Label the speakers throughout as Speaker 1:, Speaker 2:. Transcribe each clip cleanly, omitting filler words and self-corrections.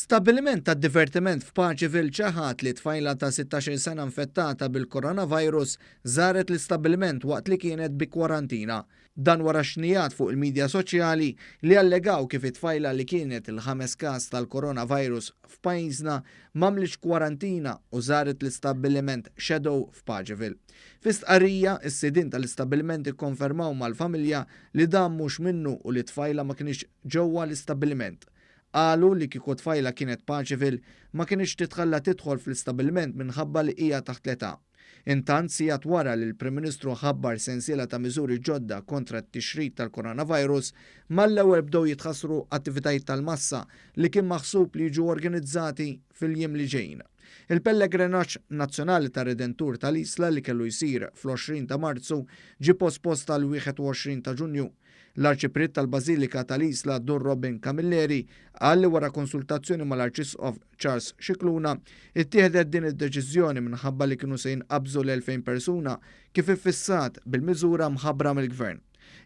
Speaker 1: Stabbiliment tad-divertiment f'Paceville ċaħad li tfajla ta' 16-il sena infettata bil-coronavirus żaret l-istabbiliment waqt li kienet bi kwarantina. Dan wara xnigħat fuq il-midja soċjali li allegaw kif it-tfajla li kienet il-ħames każ tal-coronavirus f'pajjiżna m'għamlitx kwarantina u żaret l-istabbiliment Shadow f'Paceville. Fi stqarrija, is-sidien tal-istabbiliment ikkonfermaw mal-familja li dan mhux minnu u li t-tfajla ma kinitx ġewwa l-istabbiliment. Qalu li kieku t-tfajla kienet Paceville ma kinitx titħalla tidħol fl-istabbiliment minħabba li hija taħt l-età. Intant, sigħat wara li l-Prim Ministru ħabbar sensiela ta' miżuri ġodda kontra t-tixrid tal-coronavirus, mal-ewwel bdew jitħassru attivitajiet tal-massa li kien maħsub li jiġu organizzati fil-jiem li ġejjin. Il-pellegrinaġġ nazzjonali tar-Redentur tal-Isla li kellu jsir fl-20 ta' Marzu ġie pospost għall-21 ta' Ġunju. L-Arċipriet tal-Bażilika tal-Isla Dun Robin Camilleri qal li wara konsultazzjoni mal-Arċisqof Charles Scicluna, ittieħdet din id-deċiżjoni minħabba li kienu se jinqabżu l-2,000 persuna kif iffissat bil-miżura mħabbra mill-Gvern.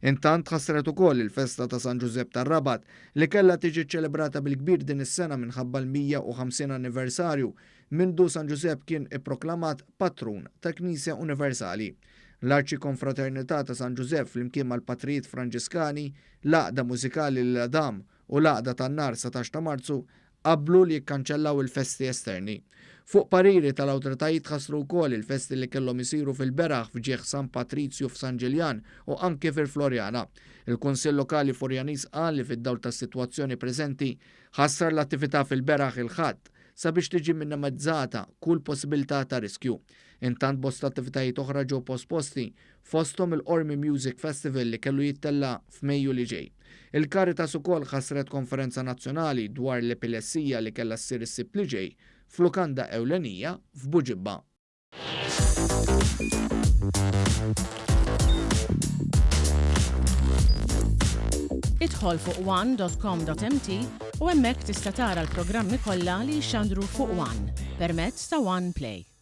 Speaker 1: Intant tħassret ukoll il-festa ta' San Ġużepp tar-Rabat li kellha tiġi ċċelebrata bil-kbir din is-sena minħabba l-150 anniversarju mindu San Ġużepp kien ipproklamat Patrun tal-Knisja Universali. L-Arċikonfraternità ta' San Ġużepp flimkien mal-Patrijiet Franġiskani, l-Għaqda Mużikali Lil Adam u l-Għaqda tan-Nar 19 ta' Marzu qablu li jikkanċellaw il-festi esterni. Fuq pariri tal-awtoritajiet tħassru wkoll il-festi li kellhom isiru fil-beraħ f'ġieħ San Patrizju f'San Ġiljan u anki fil-Floriana. Il-Kunsill Lokali Furjaniż qal li fid-dawl tas-sitwazzjoni preżenti ħassar l-attività fil-beraħ il-Ħadd sabiex tiġi minimizzata kull possibilità ta' riskju. Intant bosta attivitajiet oħra ġew posposti, fosthom il-Qormi Music Festival li kellu jittella' f'Mejju li ġej. Il-Caritas ukoll ħassret konferenza nazzjonali dwar l-epilessija li kellha ssir is-Sibt li ġej f'lukanda ewlenija f'Buġibba.
Speaker 2: Idħol fuq one.com.mt u hemmhekk tista' tara l-programmi kollha li jixxandru fuq One permezz ta' One Play.